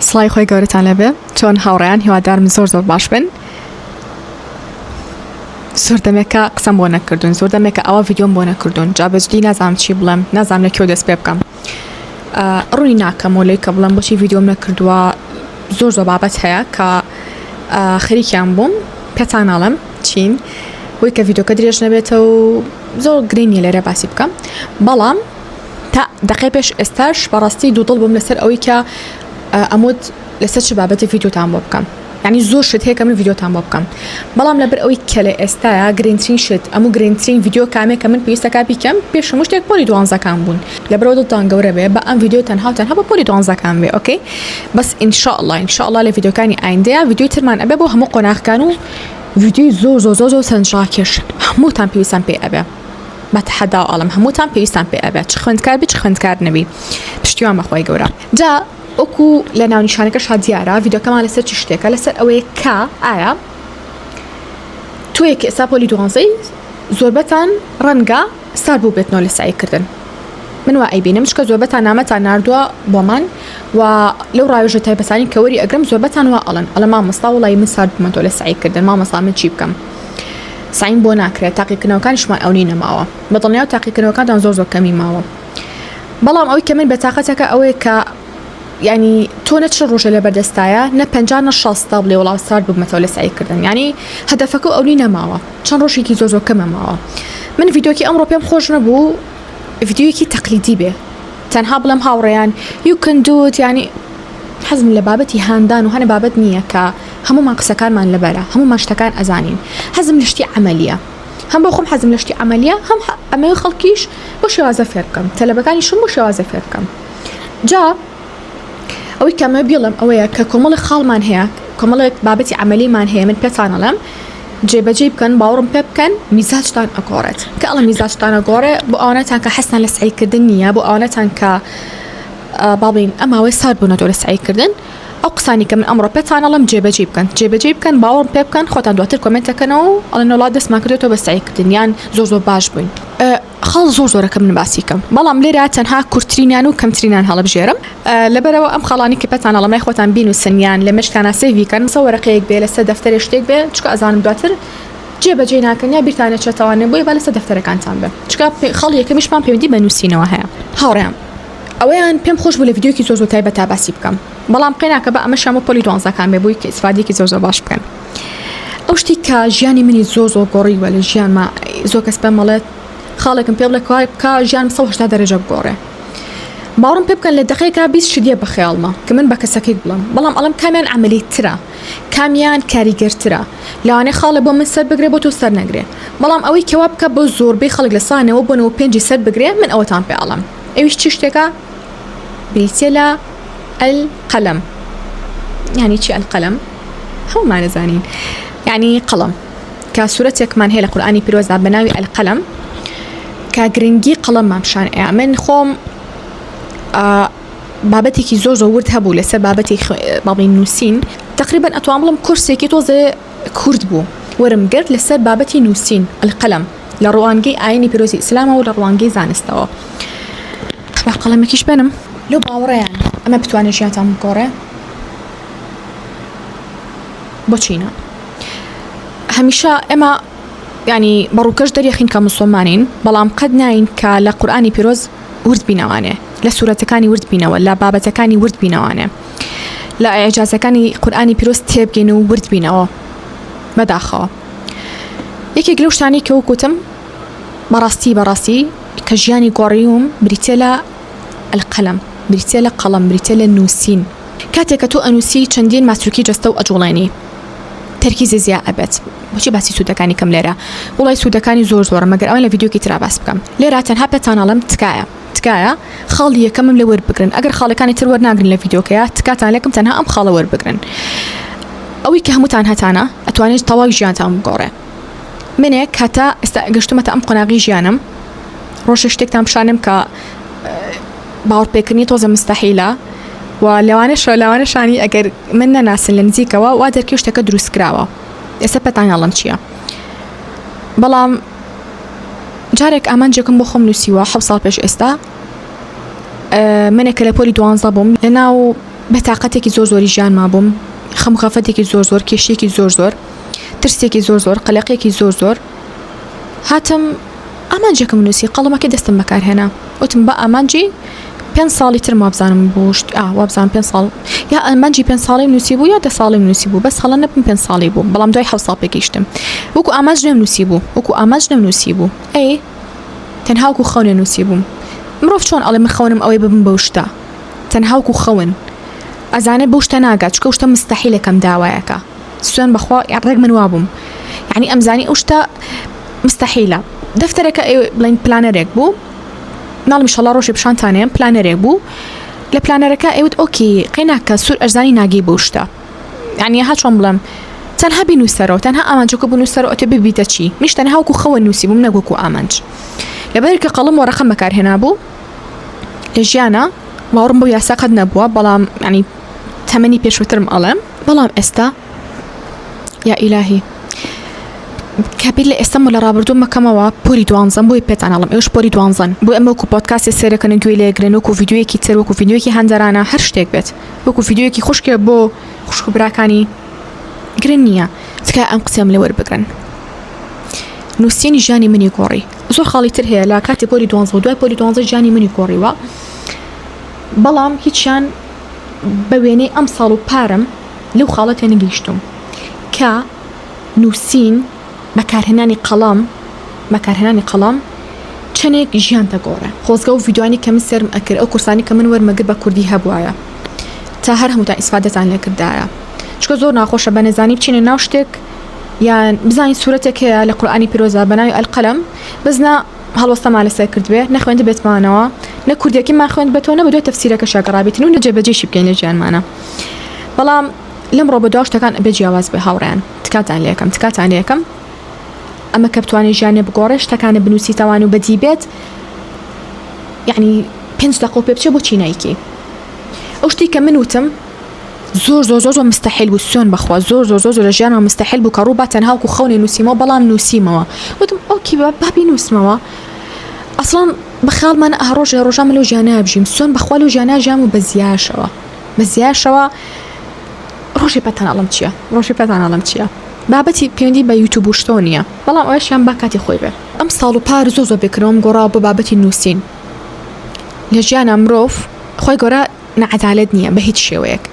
سڵاوی خۆی گەورەتان لێبێ چۆن هاوڕێیان هیوادارم زۆر زۆر باش بن زۆر دەمێکە قسەم بۆ نەکردوون زۆر دەمێکە ئەوە ڤیددیۆم بۆ نەکردوون جا بەجدی نازانم چی بڵێم نازانم لە کوێ دەست پێ بکەم ڕووی ناکەم و لەی کە بڵێم بۆچی ڤیددیۆم نەکردووە زۆر زۆر بابەت هەیە کە خەریکیان بووم پێتان ناڵێم چین بۆی کە ڤیددیوکە درێژ نەبێتەوە زۆر گرنگ نیە لێرە باسی بکەم بەڵام تا دەقەی پێش ئێستاش بەڕاستی دوودڵ بووم لەسەر ئەوەی کە ئەموت لەسەر چ بابەتی ڤیدیۆتان بۆ بکەم یعنی زۆر شت هەیە کە من ڤیدیۆتان بۆ بکەم بەڵام لەبەر ئەوەی کە لە ئێستایا گرنگترین شت ئەمو گرنگترین ڤیدیۆ کامێ کە من پێویستەکە بیکەم پێش هەموو شتێک پۆلی دوانزەکان بوون لەبەرەوە دڵتان گەورە بێ بە ئەم ڤیدیۆ تەنها و تەنها بۆ پۆلی دوانزەکان بێ okay بەس إن شاء الله إن شاء الله لە ڤیدیۆکانی ئایندەیە ڤیدیۆی ترمان ئەبێ بۆ هەموو قۆناغەکان و ڤیدیۆی زۆر زۆر زۆر زۆر سەرنجڕاکێش هەمووتان پێویستان پێ ئەبێ بە تەحەداو ئەڵێم هەمووتان پێویستان پێ ئەبێت چ خوێندکار بی چ خوێندکار نەبی پشتیوان بەخوای گەورە جا وەکو لە ناونیشانەکەشا دیارە ڤیدۆکەمان لەسەر چ شتێکە لەسەر ئەوەیە کە ئایا تۆیەک ئێستا پۆلی دوانزەی زۆربەتان ڕەنگە سار بوو بێتنەوە لە سعیکردن من وا ئەیبینم چکە زۆربەتان نامەتان ناردووە بۆمان و لەو ڕاوێژە تایبەتانی کە وەری ئەگرم زۆربەتان وا ئەڵێن ئەڵێ مامۆستا وڵی من سارد بوومەتەوە لە سعیکردن مامۆستا من چی بکەم سەعیم بۆ ناکرێت تاقیکردنەوەکانیشمان ئەونی نەماوە بە دڵنیاو تاقیکردنەوەکانتان زۆر زۆر کەمی ماوە بەڵام ئەوەی کە من بەتاقەتەکە ئەوەیە کە ینی تۆ نە چ ڕۆژە لە بەردەستایە نە پ نە شاستا بڵێ وڵاو سارد ببمەتەوە لە سعیکردن ینی هەدەفەکە ئەونی نەماوە چەند ڕۆژێکی زۆر زۆر کەمە ماوە من ڤیدۆکی ئەمڕۆ پێم خۆش نەبوو ڤیدیۆیەکی تەقلیدی بێ تەنها بڵێم هاوڕێیان you can do it ینی حەزم لە بابەتی هاندان و هەنە بابەت نییە کە هەموومان قسەکانمان لەبەرە هەموومان شتەکان ئەزانین حەزم لە شتی عەمەلیە هەم بۆ خۆم حەزم لە شتی عەمەلیە هەم ئەمەوێ خەڵکیش بۆ شێوازە فێر بکەم تەلەبەکانیشم بۆ شێوازە فێر بکەم جا ئەوەی کە ئەمەوێ بیڵێم ئەوەیە کە کۆمەڵێک خاڵمان هەیە کۆمەڵێک بابەتی عەمەلیمان هەیە من پێتان ئەڵێم جێبەجێی بکەن باوەڕم پێ بکەن میزاجتان ئەگۆڕێت کە ئەڵێم میزاجتان ئەگۆڕێ بۆ ئەوانەتان کە حەزتان لە سەعیکردن نییە بۆ ئەوانەتان کە با بڵێین ئەم ماوەی سارد بوونەتەوە لە سەعیکردن ئەو قسانی کە من ئەمڕۆ پێتان ئەڵێم جێبەجێی بکەن جێبەجێی بکەن باوەڕم پێ بکەن خۆتان دواتر comment ئەکەنەوە و ئەڵێن وەڵا دەستمان کردوێتەوە بە سەعیکردن یان زۆر زۆر باش بووین خاڵ زۆر زۆرە کە من باسی کەم بەڵام لێرە تەنها کورتترینیان و کەمترینیان هەڵبژێرم لەبەرەوە ئەم خاڵانی کە پێتان ئەڵێم لای خۆتان بینوسن یان لە مێشکتانا save ی کەن سە وەرەقەیەک بێ لەسەر دەفتەرێ شتێک بێ چونکە ئەزانم دواتر جێبەجێی ناکەن یا بیرتان نەچێتەوانێ بۆیە با لەسەر دەفتەرەکانتان بێ چونکە خاڵی یەکەمیشمان پەیوەندی بە نووسینەوە هەیە هاوڕێیان ئەوەیان پێم خۆش بوو لە ڤیدیۆیەکی زۆر زۆر تایبەتا باسی بکەم بەڵام قەیناکە بە ئەمەشیان بۆ پۆلی دوانزەکان بێ بۆی کە ئیسفادەیەکی زۆر زۆر باش بکەن ئەو شتی کە ژیانی منی زۆر زۆر گۆڕیوە لە ژیانما زۆر کەس پێم ئەڵێت خاڵێکم پێ بڵێ کوا بکە ژیانم 180 دەرەجە بگۆڕێ باوەڕم پێ بکەن لە دقەیەکا 20 شت یە بە خەیاڵما کە من بە کەسەکەی بڵێم بەڵام ئەڵێم کامیان عەمەلی ترە کامیان کاریگەرترە لەوانەیە خاڵێ بۆ من سەر بگرێ بۆ تۆ سەر نەگرێ بەڵام ئەوەی کەوا بکە بۆ زۆربەی خەڵک لە سا نەوە بۆ نەوە پێنجی سەر بگرێ من ئەوەتان پێ ئەڵێم ئەویش چی شتێکە بریتیە لە القلم یعنی چی القلم هەموومان ئەزانین یعنی قەڵەم کە سورەتێکمان هەیە لە قورئانی پیرۆزدا بە ناوی القلم کە گرنگی قەڵەممان پیشان ئەیا من خۆم بابەتێکی زۆر زۆر ورد هەبوو لەسەر بابەتی بابەی نووسین تقریبا ئەتوان بڵم کورسێکی تۆزێ کورت بوو وەرم گرت لەسەر بابەتی نووسین القلم لە ڕوانگەی ئاینی پیرۆزی ئیسلامەوە و لە ڕوانگەی زانستەوە با قەڵەمێکیش بێنم لەو باوەڕەیان ئەمە بتوانێت ژیانتان بگۆڕێ بۆچی نا هەمیشە ئێمە ینی بە ڕووکەش دەریەخین کە مسلمانین بەڵام قەت ناین کە لە قورئانی پیرۆز ورد بینەوانێ لە سوورەتەکانی ورد بینەوە لە بابەتەکانی ورد بینەوانێ لە ئیعجازەکانی قورئانی پیرۆز تێبگەین و ورد بینەوە بەداخەوە یەکێک لەو شتانەی کە وەک وتم بەڕاستی بەڕاستی کە ژیانی گۆڕیوم بریتیە لە القلم بریتیە لە قەڵەم بریتیە لە نووسین کاتێک کە تۆ ئەنووسی چەندین ماسولکەی جەستە و ئەجوڵێنی تەرکیزی زیا ئەبێت بۆچی باسی سوودەکانی کەم لێرە وڵی سوودەکانی زۆر زۆرە مەگەر ئەوەی لە ڤیدیۆکی ترا باس بکەم لێرە تەنها پێتان ئەڵێم تکایە تکایە خاڵی یەکەمم لێ وەربگرن ئەگەر خاڵەکانی تر وەرناگرن لە ڤیدیۆکەیە تکاتان لێکم تەنها ئەم خاڵە وەربگرن ئەوەی کە هەمووتان هەتانە ئەتوانێت تەواوی ژیانتان بگۆڕێ منێک هەتا ئێستا گەشتومەتە ئەم قۆناغی ژیانم ڕۆژێ شتێکتان پیشانم کە باوەڕپێکردنی تۆزە مستەحیلە و لەوانەشە لەوانەشانی ئەگەر من نەناسن لە نزیکەوە وا دەرکەوت شتەکە دروست کراوە ئێستا پێتان ئەڵێم چییە بەڵام جارێک ئامانجێکم بۆ خۆم نووسیوە حەو ساڵ پێش ئێستا منێک کە لە پۆلی دوانزە بووم لە ناو. بە تاقەتێکی زۆر زۆری ژیانما بووم خەم خەفەتێکی زۆر زۆر کێشێکی زۆر زۆر ترسێکی زۆر زۆر قەلەقێکی زۆر زۆر هاتم ئامانجێکم نووسی قەڵەمەکەی دەستم بەکارهێنا وتم بە ئامانجی پێ ساڵی ترم وابزانم بوو وابزانم پێ ساڵ یا ئامانجی پێ ساڵی نووسی بوو یا دە ساڵی نووسی بوو بەس هەڵە نەبم پێ ساڵی بوو بەڵام دوای حە ساڵ پێگەیشتم وەکو ئامانج نەم نووسی بوو وەکو ئامانج نەم نووسی بوو ئەی تەنها وەکو خەونێ نووسی بووم مرۆڤ چۆن ئەڵێ من خەونم ئەوەی ببم بەو شتە تەنها وەکو خەون ئەزانێ بەو شتە ناگات چکە شتە مستحیلەکەم داوایەکە سوێن بەخوا ڕێک من وابووم یعنی ئەمزانی ئەو شتە مستحیلە دەفتەرەکە بڵین planner ێک بوو ناڵم ئیشەڵا ڕۆژێ پیشانتانێم planner ێک بوو لە planner ەکە ئەوت okay قەیناکە سوور ئەرزانی ناگەی بەو شتە یعنی ها چۆن بڵێم تەنها بینوسەرەوە تەنها ئامانجەکە بنووسەرەوە ئەتێ ببیتە چی میش تەنها وەکو خەوە نووسی بووم نەک وەکو ئامانج لەبەر کە قەڵم وەرەقەم بەکارهێنا بوو لە ژیانە باوەڕم بۆ یاسا قەت نەبووە بەڵام ینی تەمەنی پێشووترم ئەڵێم بەڵام ئێستا یا ئیلاهی کە بیر لە ئێستەم و لە ڕابردوو مەکەمەوە پۆلی دوانزەم بۆی پێتان ئەڵم ئێوەش پۆلی دوانزەن بۆ ئەمە وەکو پۆدکاستی سەیرەکەن و گوێی لێگرن وەکو ڤیدیۆیەکی تر وەکو ڤیدیۆیەکی هەندەرانە هەر شتێک بێت وەکو ڤیدیۆیەکی خوشکێ بۆ خوشک و براکانی گرنگ نییە تکایە ئەم قسەم لێ وەربگرن نووسینی ژیانی منی گۆڕی زۆر خاڵی تر هەیە لە کاتی پۆلی دوانزە و دوای پۆلی دوانزە ژیانی منی گۆڕیوە بەڵام هیچیان بە وێنەی ئەم ساڵ و پارم لەو خاڵە تێنەگەیشتوم کە نووسین بەکارهێنانی قەڵەم بەکارهێنانی قەڵەم چەنێک ژیان دەگۆڕێ خۆزگە و ڤیدیۆانی کە من سێرم ئەکرد ئەو کورسانی کە من وەرمەگر بە کوردی هەبوایە تا هەر هەمووتان ئیسفادەتان لێکردایە چکە زۆر ناخۆشە بە نەزانی بچینە ناو شتێک یان بزانین سوورەتێک هەیە لە قورئانی پیرۆزە بە ناوی القلم بەس نا هەڵوەستەمان لەسەر کردبێ نە خوێندبێتمانەوە نە کوردیەکەمان خوێندبێتەوە نە بەدوای تەفسیرەکەشا گەڕابێتین و نە جێبەجێشی بکەین لە ژیانمانە بەڵام لەمڕۆ بەدوا شتەکان ئەبێ جیاواز بێ هاوڕێیان تکاتان لێکەم تکاتان لێکەم ئەمە کە بتوانێت ژیانێ بگۆڕێ شتەکانە بنووسیتەوان و بەدی بێت یعنی پێنج دەقە پێ بچێ بۆچی نایکەی ئەو شتی کە من وتم زۆر زۆر زۆر زۆر مستحیل بوو سوێن بەخوا زۆر زۆر زۆر زۆر لە ژیانما مستحیل بوو کە ڕوو با تەنها وەکو خەونێ نووسیمەوە بەڵام نووسیمەوە وتم okay با با بینووسمەوە ئەسڵەن بە خەیاڵمان ئه ڕۆژێ ڕۆژان من لەو ژیانە بژیم سوێن بەخوا لەو ژیانە ژیام و بە زیاشەوە بە زیاشەوە ڕۆژێ پێتان ئەڵم چییە ڕۆژێ پێتان ئەڵم چییە بابەتی پەیوەندی بە یوتیوب و شتەوە نییە بەڵام ئەوەشیان با کاتی خۆی بێ ئەم ساڵ و پار زۆر زۆر بیرکردنەوەم گۆڕاوە بۆ بابەتی نووسین لە ژیانا مرۆڤ خۆی گەورە ناعەدالەت نییە بە هیچ شێوەیەک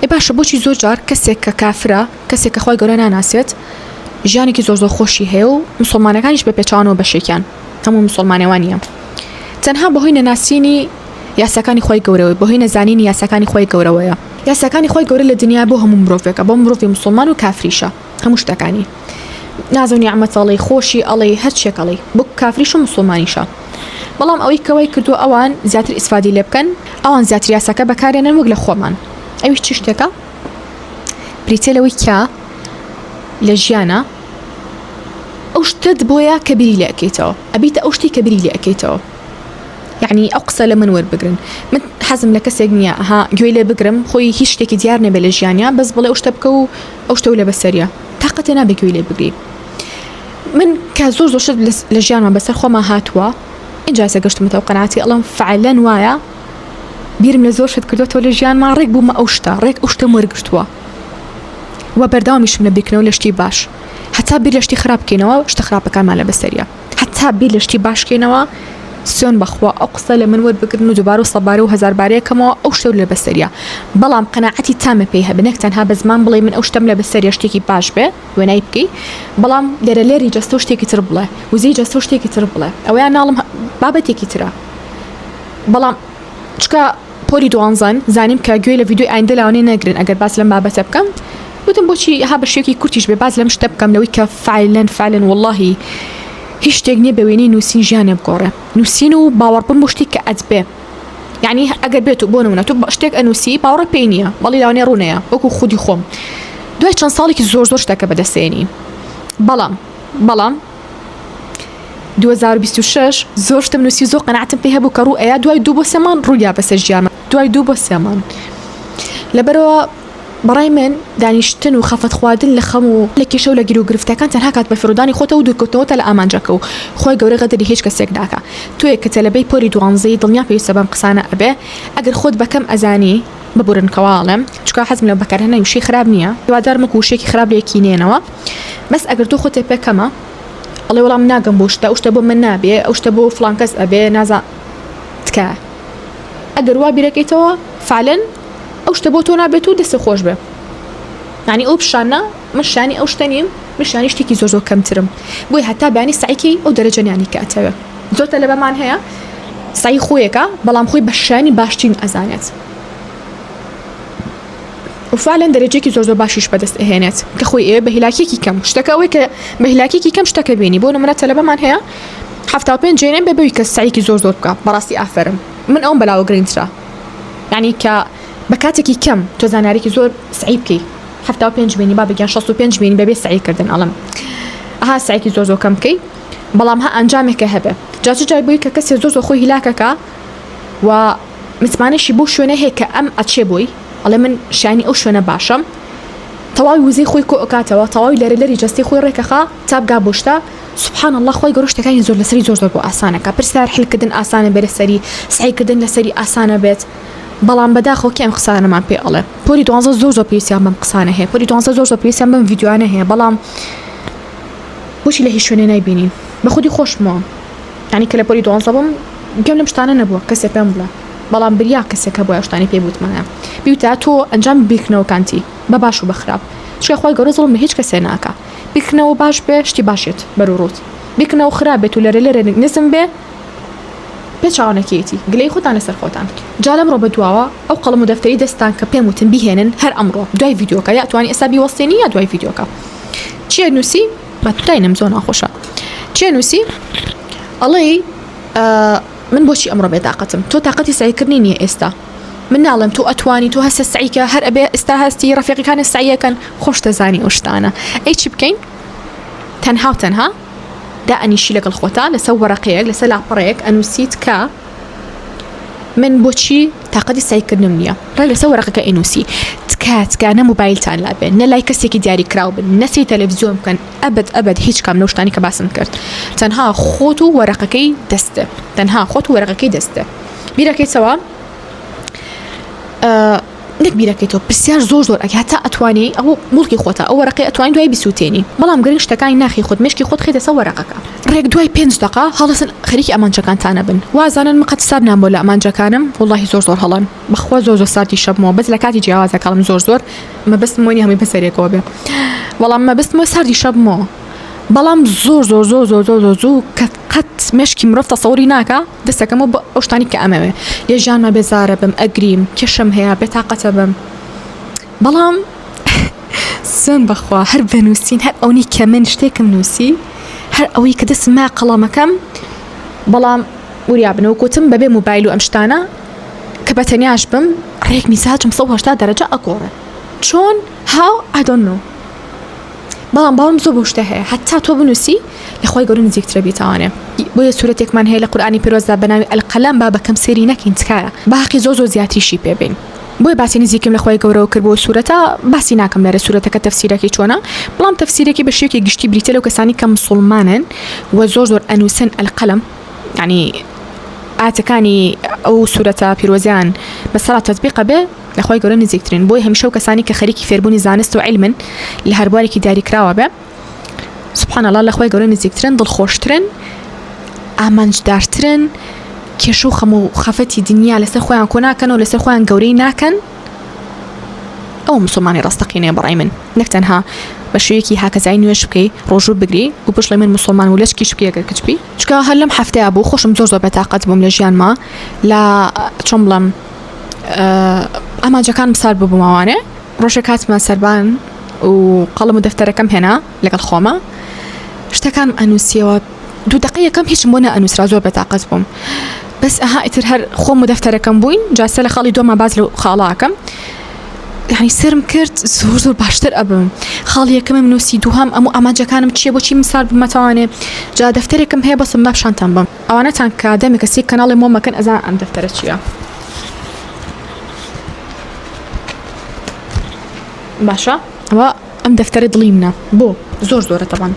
ئەی باشە بۆچی زۆر جار کەسێک کە کافرە کەسێک کە خوای گەورە ناناسێت ژیانێکی زۆر زۆر خۆشی هەیە و مسلمانەکانیش بە پێچوانەوە بەشێکیان هەموو مسلمانەوە نییە تەنها بەهۆی نەناسینی یاساکانی خۆی گەورەوەی بەهۆی نەزانینی یاساکانی خۆی گەورەوەیە یاساکانی خۆی گەورە لە دنیا بۆ هەموو مرۆڤێکە بۆ مرۆڤی مسلمان و کافریشە هەموو شتەکانی ناز و نیعمەت ئەڵێی خۆشی ئەڵێی هەرچیەک ئەڵێی بۆ کافریش و مسوڵمانیشە بەڵام ئەوەی کە وای کردووە ئەوان زیاتر ئیسفادی لێ بکەن ئەوان زیاتر یاساکە بەکارێنن وەک لە خۆمان ئەویش چ شتێکە بریتە لەوەی کە لە ژیانە ئەو شتت بۆیە کە بیری لێ ئەکەیتەوە ئەبیتە ئەو شتی کە بیری لێ ئەکەیتەوە یعنی ئەو قسە لە من وەربگرن من حەزم لە کەسێک نییە ها گوێی لێ بگرم خۆی هیچ شتێکی دیار نەبێ لە ژیانیا بەس بڵێ ئەو شتە بکە و ئەو شتە لە بەسەریە تاقەتێ نابێ گوێی لێ بگری من کە زۆر زۆر شت لە ژیانمان بەسەر خۆما هاتووە اینجا ئێستا گەشتمەتەوە قەناعەتی ئەڵێم فعلەن وایە بیرم لە زۆر شت کردوێتەوە لە ژیانما ڕێک بوومە ئەو شتە ڕێک ئەو شتەم وەرگرتووە و بەردەوامیشم لە بیرکردنەوە لە شتی باش هەتا بیر لە شتی خراپ بکەینەوە شتە خراپەکانمان لە بەسەریە هەتا بیر لە شتی باش کەینەوە سوێن بەخوا ئەو قسە لە من وەربگرن و دووبارە و سەبارە و هەزاربارەیەکەمەوە ئەو شتەو لە بەسەریە بەڵام قەناعەتی تامە پێی هەبێ نەک تەنها بە زمان بڵێ من ئەو شتەم لە بەسەریە شتێکی باش بێ وێنای بکەی بەڵام لێرە لێری جەستە و شتێکی تر بڵێ وزەی جەستە و شتێکی تر بڵێ ئەوەیان ناڵم بابەتێکی ترە بەڵام چکە پۆلی دوانزەن زانیم کە گوێ لە ڤیدیۆی ئایندە لاوانەیە نەگرن ئەگەر باس لەم بابەتە بکەم وتم بۆچی ها بە شێوەیەکی کورتیش بێ باس لەم شتە بکەم لەوەی کە فعلەن فعلەن وەڵاهی هیچ شتێک نییە بە وێنەی نووسین ژیانێ بگۆڕێ نووسین و باوەڕبوون بۆ شتێک کە ئەتبێ یعنی ئەگەر بێت و بۆ نمونە تۆ شتێک ئەنووسی باوەڕ پێی نییە بەڵی لاوانەیە ڕوونەیە وەکو خودی خۆم دوای چەند ساڵێکی زۆر زۆر شتەکە بەدەستێنی بەڵام بەڵام 2026 زۆر شتم نووسی زۆر قەناعەتم پێ هەبوو کە ڕوو ئەیا دوای دوو بۆ سێ مانگ ڕوویا بەسەر ژیانم دوای دوو بۆ سێ مانگ لەبەرەوە بەڕای من دانیشتن و خەفەت خواردن لە خەم و لە کێشە و لە گیر و گرفتەکان تەنها کات بەفیڕۆدانی خۆتە و دوورکەوتنەوەتە لە ئامانجەکە و خوای گەورە غەدری هیچ کەسێک ناکا تۆیەک کە تەلەبەی پۆلی دوانزەی دڵنیا پێویستە بەم قسانە ئەبێ ئەگەر خۆت بەکەم ئەزانی. ببورن کەوا ئەڵێم چونکە حەزم لە بەکارهێنانی وشەی خراپ نییە هیوادارم وەکو وشەیەکی خراپ لێکی نێنەوە بەس ئەگەر تۆ خۆتێ پێ کەمە ئەڵێ وەڵام ناگەم بۆ شتە ئەو شتە بۆ من نابێ ئەو شتە بۆ فڵان کەس ئەبێ نازان تکایە ئەگەر وا بیرەکەیتەوە فعلەن ئەو شتە بۆ تۆ نابێت و دەست خۆش بێ یعنی ئەو پیشانە من شانی ئەو شتە نیم من شانی شتێکی زۆر زۆر کەمترم بۆیە هەتا بەیانی سەعیکەی ئەو دەرەجە نیانی کە ئەتەوێ زۆر تەلەبەمان هەیە سەعی خۆیەکە بەڵام خۆی بە شایانی باشترین ئەزانێت و فعلا دەرەجەیەکی زۆر زۆر باشیش بەدەست ئەهێنێت کە خۆی ئەوێ بە هیلاکیەکی کەم شتەکە ئەوەی کە بە هیلاکیەکی کەم شتەکە بینی بۆ نمونە تەلەبەمان هەیە 75 جێنێ بە بەوی کە سعیکی زۆر زۆر بکە بەڕاستی ئافەرم من ئەوم بەلاوە گرنگترە یعنی کە بە کاتێکی کەم تۆ زانیارێکی زۆر سعی بکەی 75 بینی با بگیان 65 بینی بەبێ سعی کردن ئەڵم ئەها سعیکی زۆر زۆر کەم بکەی بەڵام ها ئەنجامێکە هەبێ جا چ جای بووی کە کەسێ زۆر زۆر خۆی هیلاکەکە و متمانەشی بۆ شوێنە هەیە کە ئەم ئەچێ بۆی ئەڵێ من شایانی ئەو شوێنە باشم تەواوی وزەی خۆی کۆ ئەکاتەوە تەواوی لەرە لەری جەستەی خۆی ڕێکەخا تا بگا بۆ شتە سبحان اللە خوای گەورە شتەکانی زۆر لەسەری زۆر زۆر بۆ ئاسانەکە پرسیار حلکردن ئاسانە بێ لەسەری سعیکردن لەسەری ئاسانە بێت بەڵام بەداخەوە کێ ئەم قسانەمان پێ ئەڵێ پۆلی دوانزە زۆر زۆر پێویستیان بەم قسانە هەیە پۆلی دوانزە زۆر زۆر پێویستیان بەم ڤیدیۆیانە هەیە بەڵام بۆچی لە هیچ شوێنێ نایبینین بە خودی خۆشمەوە یانی کە لە پۆلی دوانزە بووم گوێم لەم شتانە نەبووە کەسێ پێم بڵێ بەڵام بریا کەسێک هەبووە ئەو شتانەی پێ بوتمایە بیوتە تۆ ئەنجامی بیرکردنەوەکانتی بە باش و بە خراپ چونکە خوای گەورە زوڵم لە هیچ کەسێ ناکا بیرکردنەوە باش بێ شتی باشێت بەرو ڕووت بیرکردنەوە خراپ بێت و لەرێ لەرێ نزم بێ پێچەوانەکەیەتی گلەیی خۆتان لەسەر خۆتان جا لەمڕۆ بە دواوە ئەو قەڵەم و دەفتەری دەستتان کە پێم وتن بیهێنن هەر ئەمڕۆ دوای ڤیدیۆکە یا توانی ئێستا بیوەستێنی یا دوای ڤیدیۆکە چیە نووسی با داینم زۆر ناخۆشە چیە نووسی ئەڵێی من بۆچی ئەمڕۆ بێتاقەتم تۆ تاقەتی سعیکردنی نییە ئێستا من ناڵێم تۆ ئەتوانی تۆ هەستە سعیکە هەر ئەبێ ئێستا هەستی ڕەفیقەکانە سعیەکەن خۆش دەزانی ئەو شتانە ئەی چی بکەین تەنها و تەنها دائەنیشی لەگەڵ خۆتا لەسەر وەرەقەیەک لەسەر لاپەڕەیەک ئەنووسیت کە من بۆچی تاقەتی سەیکردنم نییە ڕێک لەسەر وەرەقەکە ئەینووسی تکایە تکایە نە موبایلتان لابێ نە لای کەسێکی دیاریکراو بن نە سەیری تەلەڤیزیۆن بکەن ئەبەد ئەبەد هیچ کام لەو شتانی کە باسم کرد تەنها خۆت و وەرەقەکەی دەستێ تەنها خۆت و وەرەقەکەی دەستێ بیرەکەیتەوە نەک بیرەکەیتەوە پرسیار زۆر زۆر ئەکەی هەتا ئەتوانی ئەو موڵکی خۆتە ئەو وەرەقەی ئەتوانی دوای بیسووتێنی بەڵام گرنگ شتەکانی ناخی خۆت مێشکی خۆت خەیتە سەر وەرەقەکە ڕێک دوای پێنج دەقە هەڵەسن خەریکی ئامانجەکانتانە بن وازانن من قەت سارد نابمەوە لە ئامانجەکانم وەڵاهی زۆر زۆر هەڵەن بەخوا زۆر زۆر ساردی شەبمەوە بەس لە کاتی جیاوازە کاڵم زۆر زۆر مەبەستم وەنی هەمووی بەسەرێکەوە بێ بەڵام مەبەستمەوە ساردی شەبمەوە بەڵام زۆر زۆر زۆر زۆر زۆر زۆر زوو کە قەت مێشکی مرۆڤ تەسەوری ناکا دەستەکەمەوە بۆ ئەو شتانی کە ئەمەوێ لە ژیانما بێزارە بم ئەگریم کێشەم هەیە بێتاقەتە بم بەڵام سوێن بەخوا هەر بە نووسین هەر ئەونی کە من شتێکم نووسی هەر ئەوەی کە دەستم ما قەڵەمەکەم بەڵام وریا بنەوە کوتم بەبێ موبایل و ئەم شتانە کە بە تەنیاش بم ڕێک میزاجم 180 دەرەجە ئەگۆڕێ چۆن how I don't know بەڵام باوەڕم زۆر بەو شتە هەیە هەتا تۆ بنووسی لە خوای گەورە نزیکترە بیتوانێ بۆیە سورەتێکمان هەیە لە قورئانی پیرۆزدا بە ناوی القلم با بە کەم سەیری نەکەین تکایە با هەقی زۆر زۆر زیاتریشی پێ بین بۆیە باسی نزیکم لە خوای گەورەوە کرد بۆ سورەتە باسی ناکەم لەرە سورەتەکە تەفسیرەکەی چۆنە بەڵام تەفسیرەکەی بە شێوەیەکی گشتی بریتە لەو کەسانی کە مسوڵمانن و زۆر زۆر ئەنووسن القلم یعنی ئاتەکانی ئەو سورەتە پیرۆزیان بەسەرا تەتبیقە بێ لە خوای گەورە نزیکترین بۆیە هەمیشە و کەسانی کە خەریکی فێربوونی زانست و عیلمن لە هەر بوارێکی دیاریکراوە بێ سبحان الله لە خوای گەورە نزیکترن دڵخۆشترن ئامانجدارترن کێشە و خەم و خەفەتی دنیا لەسەر خۆیان کۆ ناکەن و لەسەر خۆیان گەورەی ناکەن ئەو مسلمانی ڕاستەقینەیە بەڕای من نەک تەنها بە شێوەیەکی هاکەزای نوێژ بکەی ڕۆژوو بگری و بشڵێ من مسلمان و لەچکیش بکەی ئەگەر کچ بی چونکە هەر لەم هەفتەیە بوو خۆشم زۆر زۆر بێتاقەت بووم لە ژیانما لە چۆن بڵێم ئامانجەکانم سارد ببوومەوانێ ڕۆژێک هاتمە سەربان و قەڵم و دەفتەرەکەم هێنا لەگەڵ خۆمە شتەکانم ئەنووسیەوە دوو دقە یەکەم هیچم بۆ نەئەنووسرا زۆر بەتاقەت بووم بەس ئەها ئیتر هەر خۆم و دەفتەرەکەم بووین جاسە لە خاڵی دۆما باز لەو خاڵاکەم یعنی سەرم کرد زۆر زۆر باشتر ئەبم خاڵ یەکەمم نووسی دووهەم ئەم و ئامانجەکانم چییە بۆچی مسار بمەتوانێ جا دەفتەرێکم هەیە بەسم با پیشانتان بم ئەوانەتان کە دەمێکە سەیری کەناڵی مۆمەکەن ئەزان ئەم دەفتەرە چییە باشە ئەوە ئەم دەفتەرە دڵی منە بۆ زۆر زۆرە تەبان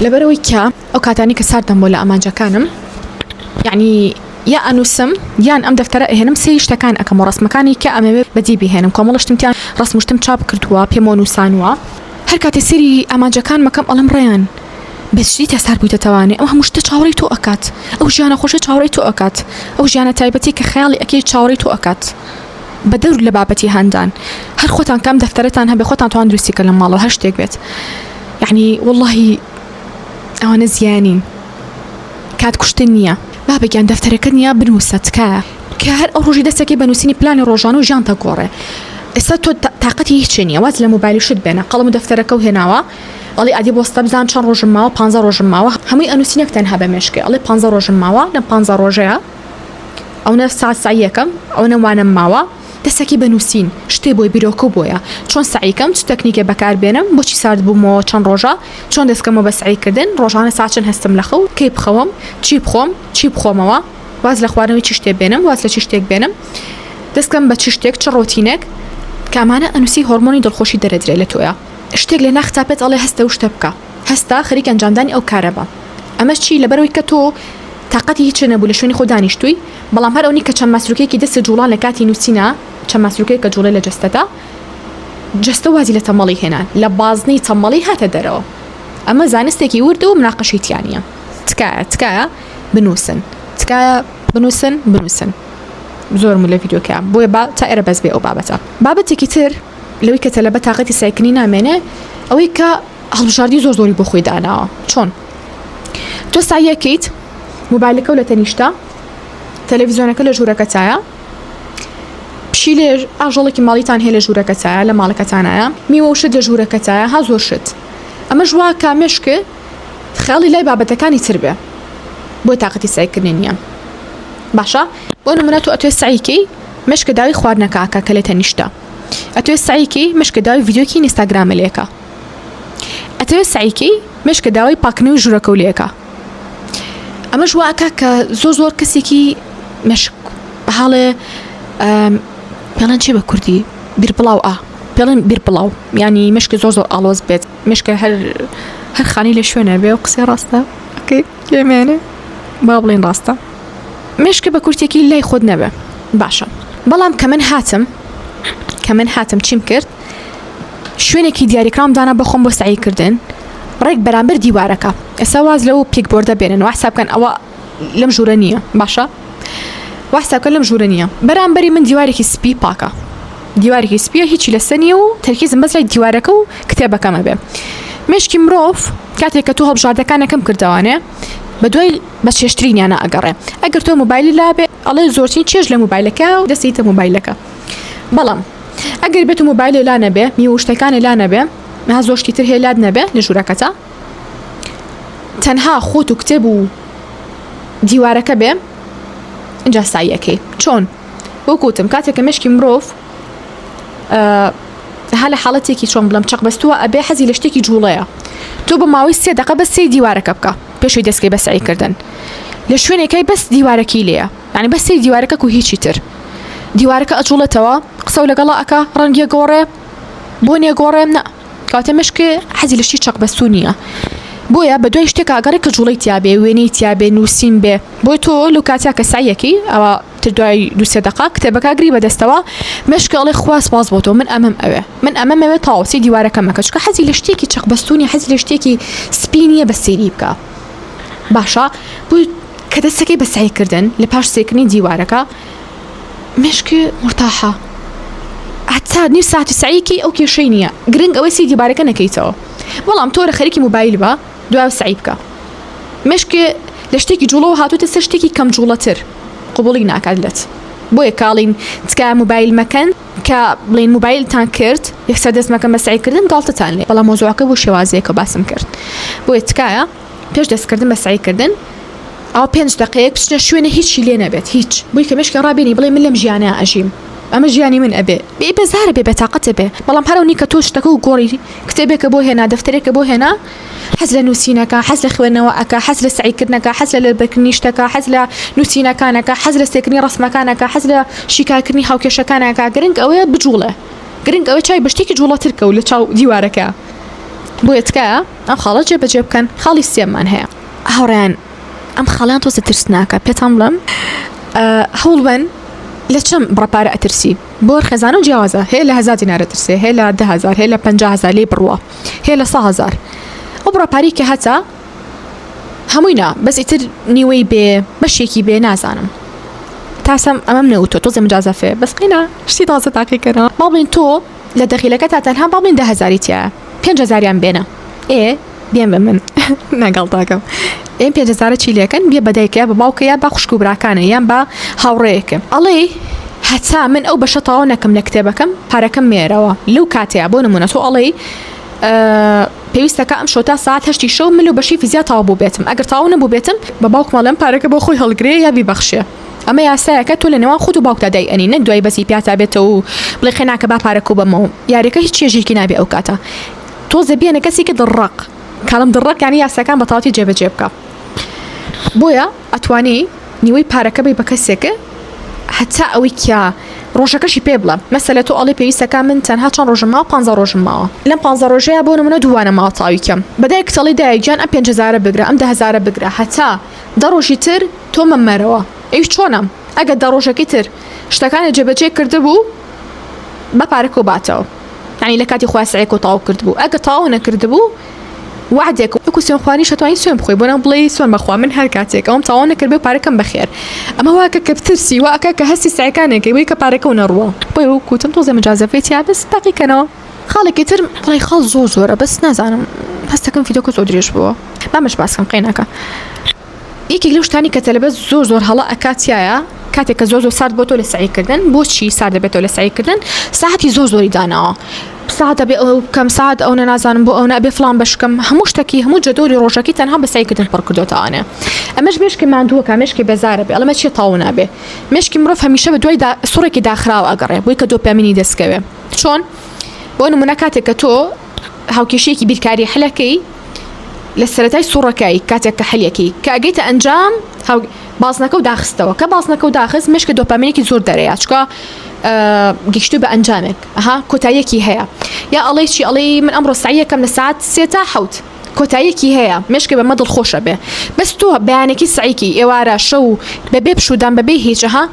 لەبەرەوەی کە ئەو کاتانی کە ساردەم بۆ لە ئامانجەکانم یعنی. یا ئەنووسم یان ئەم دەفتەرە ئەهێنم سەیری شتەکان ئەکەم و ڕەسمەکانی کە ئەمەوێ بەجێی بهێنم کۆمەڵە شتم تیا ڕەسم و شتم چاپ کردووە پێمەوە نووسانووە هەر کاتێ سەیری ئامانجەکانم ئەکەم ئەڵێم ڕەیان بە جدی تا سارد بوویتەتەوانێ ئەو هەموو شتە چاوەڕێی تۆ ئەکات ئەو ژیانە خۆشە چاوەڕێی تۆ ئەکات ئەو ژیانە تایبەتەی کە خەیاڵی ئەکەی چاوەڕێی تۆ ئەکات بە دەور لە بابەتی هاندان هەر خۆتان کە ئەم دەفتەرەتان هەبێ خۆتان توان دروستی کەن لە ماڵەوە هەر شتێک بێت یعنی وەڵڵاهی ئەوانە زیانین کات کوشتن نییە. بابە گیان دەفتەرەکەت نییە بنووسە تکایە. کە هەر ئەو ڕۆژی دەستەکەی بە نووسینی پلانی ڕۆژانە و ژیانتە گۆڕێ ئێستا تۆ تاقەتی هیچ نییە واز لە مۆبایل و شت بێنە قەڵەم و دەفتەرەکەو هێناوە ئەڵێ ئەدی بۆستە بزان چەند ڕۆژم ماوە پانزە ڕۆژم ماوە هەمووی ئەنووسی نەک تەنها بە مێشکێ ئەڵێ پانزە ڕۆژم ماوە لەم پانزە ڕۆژەیە ئەونە سات سەعیەکەم ئەونە وانەم ماوە دەسەکی بە نووسین شتێ بۆی بیرۆکە بۆیە چۆن سەعیکەم چ تەکنیکێ بەکار بێنم بۆچی سارد بوومەوە چەند ڕۆژە چۆن دەستکەمەوە بە سەعی کردن ڕۆژانە سات چەند هەستم لە خەو کەی بخەوم چی بخۆم چی بخۆمەوە واز لە خواردنەوەی چ شتێ بێنم واز لە چ شتێک بێنم دەستکەم بە چ شتێک چ ڕۆتینێک کامانە ئەنووسی هۆرمۆنی دڵخۆشی دەرەدرێ لە تۆیا شتێک لە ناختا پێت ئەڵێ هەستە و شتە بکە هەستە خەریکی ئەنجامدانی ئەو کارە بە ئەمەش چی لەبەرەوەی کە تۆ تاقەتی هیچ نەبوو لە شوێنی خۆ دانیشتووی بەڵام هەر ئەونی کە چەند ماسولکەیەکی دەستت جوڵان لە کاتی نووسینا چەند ماسولکەیەک کە جوڵێ لە جەستەتا جەستە وازی لە تەمەڵی هێنا لە بازنەی تەمەڵی هاتە دەرەوە ئەمە زانستێکی وردە و مناقەشەی تیا نییە تکایە تکایە بنووسن تکایە بنووسن بنووسن زۆرم لە ڤیدیۆکە بۆیە با تا ئێرە بەس بێ ئەو بابەتە بابەتێکی تر لەوەی کە تەلەبە تاقەتی سایکنی نامێنێ ئەوەی کە هەڵبژاردی زۆر زۆری بۆ خۆی داناوە چۆن تۆ سایەکەیت مۆبایلەکە و لە تەنیشتە تەلەڤیزیۆنەکە لە ژوورەکەتایە پشیلێ ئاژەڵێکی ماڵیتان هەیە لە ژوورەکەتایە لە ماڵەکەتانایە میوە و شت لە ژوورەکەتایە ها زۆر شت ئەمەش وا کا مێشک خەیاڵی لای بابەتەکانی تر بێ بۆ تاقەتی سعیکردنی نییە باشە بۆ نمونە تۆ ئەتوێ سعیکەی مێشکە داوی خواردنەکە ئەکا کە لێ تەنیشتە ئەتوێ سعیکەی مێشکە داوی ڤیدیۆکی ئینستاگرامە لێکە ئەتەوێ سعیکەی مێشکە داوای پاکردنەوەی ژوورەکە و لێکە ئەمەش وا ئەکا کە زۆر زۆر کەسێکی مێشک هاڵێ پێڵێن چی بە کوردی بیربڵاو ئا پێڵێن بیربڵاو ینی مشکی زۆر زۆر ئاڵۆز بێت مشکە هەر هەر خانی لە شوێنە بێ و قسەی ڕاستە ئەکەی لێمێنێ با بڵێن ڕاستە مشکە بە کورتێکی لای خۆت نەبێ باشە بەڵام کە من هاتم کە من هاتم چیم کرد شوێنێکی دیاریکراوم دانا بۆ خۆم بۆ سەعی کردن ڕێک بەرامبەر دیوارەکە ئێستا واز لەو پیک بۆردە بێنن وا حساب بکەن ئەوە لەم ژوورە نییە باشە وا حساب بکەن لەم ژوورە نییە بەرامبەری من دیوارێکی سپی پاکە دیوارێکی سپیە هیچی لەسەر نییە و تەرکیزم بەس لای دیوارەکە و کتێبەکەمە بێ مێشکی مرۆڤ کاتێک کە تۆ هەڵبژاردەکانەکەم کردوانێ بە دوای بە چێشترینیانە ئەگەڕێ ئەگەر تۆ مۆبایلی لابێ ئەڵێ زۆرترین چێژ لە مۆبایلەکە و دەستیتە مۆبایلەکە بەڵام ئەگەر بێت و مۆبایلێ لا نەبێ میوە و شتەکانێ لا نەبێ ها زۆر شتی تر هەیە لات نەبێ لە ژوورەکەتا تەنها خۆت و کتێب و دیوارەکە بێ اینجا سایەکەی چۆن وەکوتم کاتێک کە مشکی مرۆڤ ها لە حاڵەتێکی چۆن بڵم چەق بەستووە ئەبێ حەزی لە شتێکی جوڵەیە تۆ بە ماوەی سێ دقە بەس سێ دیوارەکە بکە پێشوی دەستکەی بە سعیکردن لە شوێنێکای بەس دیوارەکی لێیە یانی بەس سەیری دیوارەکە کو هیچی تر دیوارەکە ئەجوڵێتەوە قسەو لەگەڵا ئەکا ڕەنگی گۆڕێ بۆنێ گۆڕێ نا کەواتە مشک حەزی لە شتی چەق بەستوو نییە بۆیە بە دوای شتێک ئاگەڕێ کە جوڵەی تیابێ وێنەی تیابێ نووسین بێ بۆی تۆ لەو کاتیا کە سعیەکەی ئەوە تر دوای دوو سێ دەقە کتێبەکە گری بەدەستەوە مشکە ئەڵێ خوا سپاس بۆ تۆ من ئەمەم ئەوێ من ئەمەم ئەوێ تەواو سەی دیوارەکە مەکە چونکە حەزی لە شتێکی چەق بەستوو نیە حەزی لە شتێکی سپی نییە بە سەیری بکە باشە بۆی کە دەستەکەی بە سەعی کردن لە پاش سێکردنی دیوارەکە مێشک مرتاحە هەتا نیو ساعت و سەعیکی ئەو کێشەی نییە گرنگ ئەوەی سی دیوارەکە نەکەیتەوە بەڵام تۆرە خەریکی موبایل بە دوای سەعی بکە مێشک لە شتێکی جوڵەوە هاتوتە سەر شتێکی کەم جوڵەتر قبوڵی ناکات لەت بۆیە کاڵین تکایە موبایل مەکەن کە بڵێن موبایلتان کرد یەکسەر دەست مەکەن بە سەعیکردن گاڵتەتان لێ بەڵام مەوزوعەکە بۆ شێوازێکە باسم کرد بۆیە تکایە پێش دەستکردن بە سەعیکردن ئەوە پێنج دەقەیەک بچنە شوێنە هیچی لێ نەبێت هیچ بۆی کە مێشکیان ڕابێنی بڵێ من لەم ژیانە ئەژیم ئەمە ژیانی من ئەبێ بێ بێزارە بێ بێتاقەتە بێ بەڵام هەر ئەونی کە تۆ شتەکە و گۆڕی کتێبێکە بۆ هێنا دەفتەرێکە بۆ هێنا حەز لە نووسینەکە حەز لە خوێندنەوە ئەکا حەز لە سەعیکردنەکە حەز لە لەبەرکردنی شتەکە حەز لە نووسینەکانەکە حەز لە سێکردنی ڕەسمەکانەکە حەز لە شیکارکردنی هاوکێشەکانەکە گرنگ ئەوەیە بجوڵێ گرنگ ئەوەیە چاوی بە شتێکی جوڵەتر کەوت لە چاو دیوارەکە بۆیە تکایە ئەم خاڵە جێبەجێ بکەن خاڵی سێمان هەیە هاوڕێیان ئەم خاڵیان تۆزە ترسناکە پێتان بڵێم. هەوڵبەن لە چەند بڕە پارە ئەترسی بۆ هەر خێزانە و جیاوازە هەیە لە هەزار دینار ئەترسێ هەیە لە 10000 هەیە لە 50000 لێی بڕوا هەیە لە 100000 ئەو بڕە پارەی کە هەتە هەمووی نا بەس ئیتر نیوەی بێ بەشێکی بێ نازانم تاسەم ئەمەم نەوتوە تۆزێ مجازەفەیە بەس قینا شتی تازە تاقیکەرەوە با بڵێین تۆ لە دەخیلەکەتا تەنها با بڵێین دە هەزاری تیایە پێنج هەزاریان بێنە ئێ بێن بە من ناگەڵتاکەم ئێم پێنج هەزارە چی لێکەن بێ بە دایکە یا بە باوکە یا بە خوشک و براکانە یان بە هاوڕێیەکە ئەڵێی هەتا من ئەو بەشە تەواو نەکەم لە کتێبەکەم پارەکەم مێرەوە لەو کاتەیە بۆ نمونە تۆ ئەڵێی پێویستەکە ئەم شەو تا ساعت هەشتی شەو من لەو بەشی فیزیا تەواو بووبێتم ئەگەر تەواو نەبووبێتم بە باوکم ئەڵێم پارەکە بۆ خۆی هەڵگرێ یا بیبەخشێ ئەمە یاسایەکە تۆ لە نێوان خۆت و باوکتا دای ئەنی نەک دوای بەسی پیاتا بێتەوە و بڵێ قەیناکە با پارەکەو بەمەوە یاریەکە هیچ چێژێکی نابێ ئەو کاتە تۆزێ بێنە کەسێکی دڕڕەق کاڵم دڕڕەق یانی یاساکان بە تەواوەتی جێبەجێ بکە بۆیە ئەتوانی نیوەی پارەکە بی بە کەسێک هەتا ئەوەی کە ڕۆژەکەشی پێ بڵێ مەسەلە تۆ ئەڵێ پێویستەکە من تەنها چەند ڕۆژم ماوە پ ڕۆژم ماوە لەم پ ڕۆژەیە بۆ نمونە دووانە ماوە تاوی کەم بەدایک تەڵی دایە گیان ئەم پێنج هەزارە بگرە ئەم دە هەزارە بگرە هەتا دە ڕۆژی تر تۆ مەمەرەوە ئەویش چۆنە ئەگەر دە ڕۆژەکەی تر شتەکانی جێبەجێ کردبوو بە پارەکەو باتەوە یانی لە کاتی خۆیا سعیەکەو تەواو کردبوو ئەگەر تەواو نەکردبوو وەعدێک وەکو سوێن خوارنیش ئەتوانی سوێن بخۆی بۆ ناو بڵێی سوێن بەخوا من هەر کاتێک ئەوەم تەواو نەکردبێ پارەکەم بەخێر ئەمە واکە کە بترسی واکە کە هەستی سعیەکانێکەی بۆی کە پارەکەو نەڕوا بۆیە وەکو وتم تۆزێ مجازەفەی تیا بەس تاقیکەنەوە. خاڵێکی تر وەڵای خاڵ زۆر زۆرە بەس نازانم هەستەکەم ڤیدیۆکە زۆر درێژ بووە با مەش باس کەم قەیناکە. یەکێک لەو شتانی کە تەلەبە زۆر زۆر هەڵە ئەکات تیایە کاتێک کە زۆر زۆر سارد بۆتەوە لە سەعی کردن بۆچی سارد دەبێتەوە لە سەعی کردن ساعەتی زۆر زۆری داناوە ساعت ئەبێ ئەو بکەم ساعت ئەو نازانم بۆ ئەو ئەبێ فڵان بەشکەم هەموو شتێکی هەموو جەدۆلی ڕۆژەکەی تەنها بە سەعی کردن پڕ کردۆتەوانێ ئەمەش مێشکی ماندووەکە مێشکی بێزارە بێ ئەڵێ چیە تاو نابێ مێشکی مرۆڤ هەمیشە بە دوای سوڕێکی داخراوە ئەگەڕێ بۆی کە دۆپامینی دەستکەوێ چۆن بۆ نمونە کاتێک کە تۆ هاوکێشەیەکی بیرکاری حلەکەی لە سەرەتای سوڕەکەی کاتێک کە حەلیەکەی کە ئەگەیتە ئەنجام بازنەکە و داخستەوە کە بازنەکە و داخست مشکە دۆپامینێکی زۆر دەرەیە چکە گەشتو بە ئەنجامێک ئەها کۆتاییەکی هەیە یا ئەڵێ چی ئەڵێ من ئەمڕۆ سعیەکەم لە ساعت سێ تا حوت کۆتاییەکی هەیە مشکە بەمە دڵخۆشە بێ بەس تۆ بەیانێکی سعیکی ئێوارە شەو بەبێ پشودان بەبێ هیچەها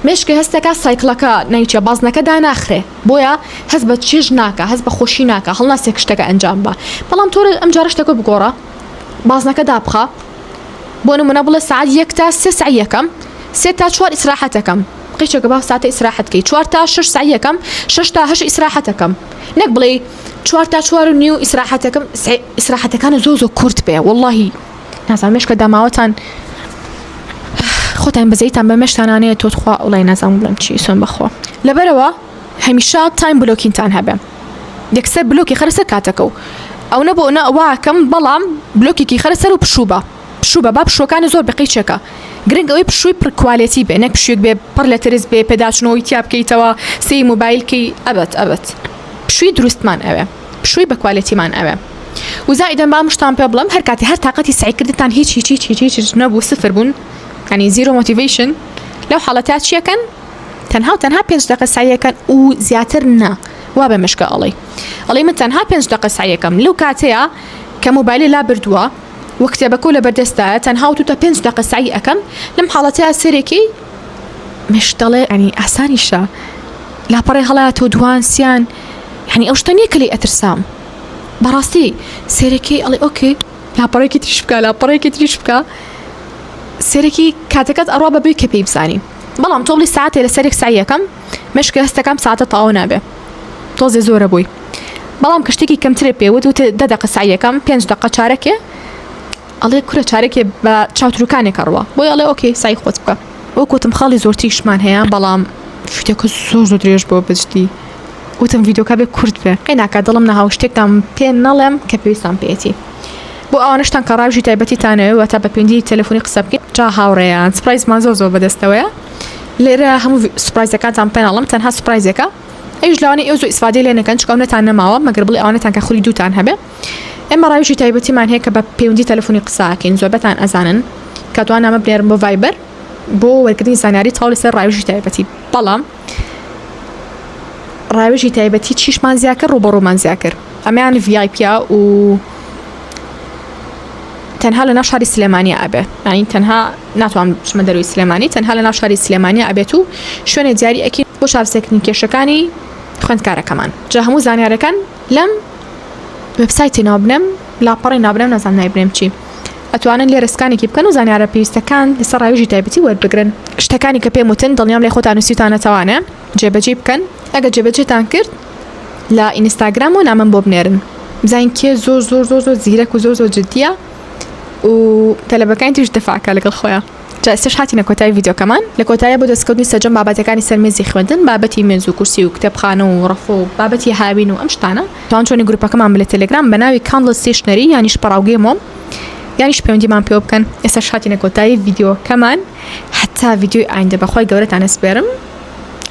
مشکە هەستەکە سایکلەکە نایچە بازنەکە داناخرێ بۆیە هەست بە چێژ ناکا هەست بە خۆشی ناکا هەڵناسێ شتەکە ئەنجام بە بەڵام تۆ ئەم جارە شتەکە بگۆڕە بازنەکە دابخە بۆ نمونە بڵێ سعات یەک تا سێ سعی یەکەم سێ تا چوار ئیسراحەتەکەم قیچەکە با ساتە ئیسراحەت کەی چوار تا شەش سعی یەکەم شەش تا هەشت ئیسراحەتەکەم نەک بڵێ چوار تا چوار و نیو ئیسراحەتەکەم ئیسراحەتەکانە زۆر زۆر کورت بێ وەڵڵاهی نازانم مێشکە داماوەتان خۆتان بەزەیتان بە مێشتانانەیە تۆ تخوا وڵای نازانم بڵێم چی سۆن بەخوا لەبەرەوە هەمیشە time blocking تان هەبێ یەکسەر بلۆکی خەرە سەر کاتەکە و ئەو نەبۆ نە واکەم بەڵام بلۆکێکی خەرە سەر و پشوو بە پشوو بە با پشوەکانی زۆر بەقیچێکە گرنگ ئەوەی پشووی پڕ quality بێ نەک پشوێک بێ پڕ لە ترس بێ پێداچنەوەی تیا بکەیتەوە سێی مۆبایلکەی ئەبەت ئەبەت پشووی دروستمان ئەوێ پشووی بە quality مان ئەوێ و زائیدەن با مشتان پێ بڵێم هەر کاتی هەر تاقەتی سعیکردنتان هیچ هیچ هیچ هیچ هیچ نەبوو سفر بوون ینی zero motivation لەو حاڵەتا چیەکەن تەنها و تەنها پێنج دەقە سعیەکەن و زیاتر نا وا بە مشکە ئەڵێ ئەڵێ من تەنها پێنج دەقە سعیەکەم لەو کاتەیە کە مۆبایلی لا بردووە و کتێبەکە لە بەردەستایە تەنها و توتە پێنج دەقە سعی ئەەکەم لەم حاڵەتەیە سەرێکی مش دەڵێ ئەنی ئاسانیشە لاپەڕەی هەڵاتەوە دوان سیان یعنی ئەو شتە نییە کە لێی ئەترسام بەڕاستی سێرەکی ئەڵێ okay لاپەڕێکی تریش بکە لاپەڕێکی تریش بکە سێرەکی کاتەکەت ئەڕوا بەبێ کە پێی بزانی بەڵام تۆ بڵی ساعتێ لەسەرێک سعیەکەم مشکە هەستەکەم ساعتە تەواو نابێ تۆزێ زۆرە بووی بەڵام کە شتێکی کەمترێ پێوت وت دە دەقە سعیەکەم پێنج دەقە چارەکێ ئەڵێ کورە چارەکێ بە چاوتروکانێک ئەڕوا بۆیە ئەڵێ okay سەعی خۆت بکە. وەک وتم خاڵی زۆرتریشمان هەیە بەڵام ڤیدیۆکە زۆر زۆر درێژ بووە بەجدی وتم ڤیدیۆکە بێ کورت بێ قەی ناکا دڵم نەها و شتێکتان پێ نەڵێم کە پێویستان پێیەتی بۆ ئەوانەشتان کە ڕاوژی تایبەتیتانەوێ واتە بە پەیوەندی تەلەفۆنی قسە بکەین جا هاوڕێیان surprise مان زۆر زۆر بەدەستەوەیە لێرە هەموو surprise ەکانتان پێ ناڵم تەنها surprise ێکە ئەویش لەوانەیە ئێوە زۆر ئیسفادەی لێ نەکەن چونکە ئەونەتان نەماوە مەگەر بڵێ ئەوانەتان کە خولی دووتان هەبێ ئێمە ڕاویشی تایبەتیمان هەیە کە بە پەیوەندی تەلەفۆنی قسە ئەکەین زۆربەتان ئەزانن کە توان نامە بنێرن بۆ ڤایبەر بۆ وەرگرتنی زانیاری تەواو لەسەر ڕاویشی تایبەتی بەڵام ڕاویشی تایبەتی چیشمان زیاکرد ڕوبەڕوومان زیاکرد ئەمەیان VIP و. تەنها لە ناو شاری سلێمانیا ئەبێ یانی تەنها ناتوانم بچمە دەروی سلێمانی تەنها لە ناو شاری سلێمانیا ئەبێت و شوێنێ دیاری ئەکەین بۆ چارەسەرکردنی کێشەکانی خوێندکارەکەمان جا هەموو زانیارەکان لەم وێبسایتی ناو بنێم لاپەڕی ناو بنێم نازانم ناوی بنێم چی ئەتوانن لێرە سکانێکی بکەن و زانیارە پێویستەکان لەسەر ڕاوێژی تایبەتی وەربگرن شتەکانی کە پێم وتن دڵنیام لای خۆتان نووسیوتانەتەوانێ جێبەجێی بکەن ئەگەر جێبەجێتان کرد لە ئینستاگرام و نامەم بۆ بنێرن بزانین کێ زۆر زۆر زۆر زۆر زیرەک و زۆر زۆر جدیە و تەلەبەکانی تریش دەفاکە لەگەڵ خۆیان جا ئێستاش هاتینە کۆتایی ڤیدیۆکەمان لە کۆتاییا بۆ دەستکەوتنی سەرجەم بابەتەکانی سەر مێزی خوێندن بابەتی مێز و کورسی و کتێبخانە و ڕەف و بابەتی هاوین و ئەم شتانە توان join ی گروپەکەمان بن لە تێلێگرام بە ناوی Candle Stationery یانیش پەڕاوگەی مۆم یانیش پەیوەندیمان پێوە بکەن ئێستاش هاتینە کۆتایی ڤیدیۆکەمان هەتا ڤیدیۆی ئایندە بەخوای گەورەتان ئەسپێرم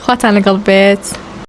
خواتان لەگەڵ بێت.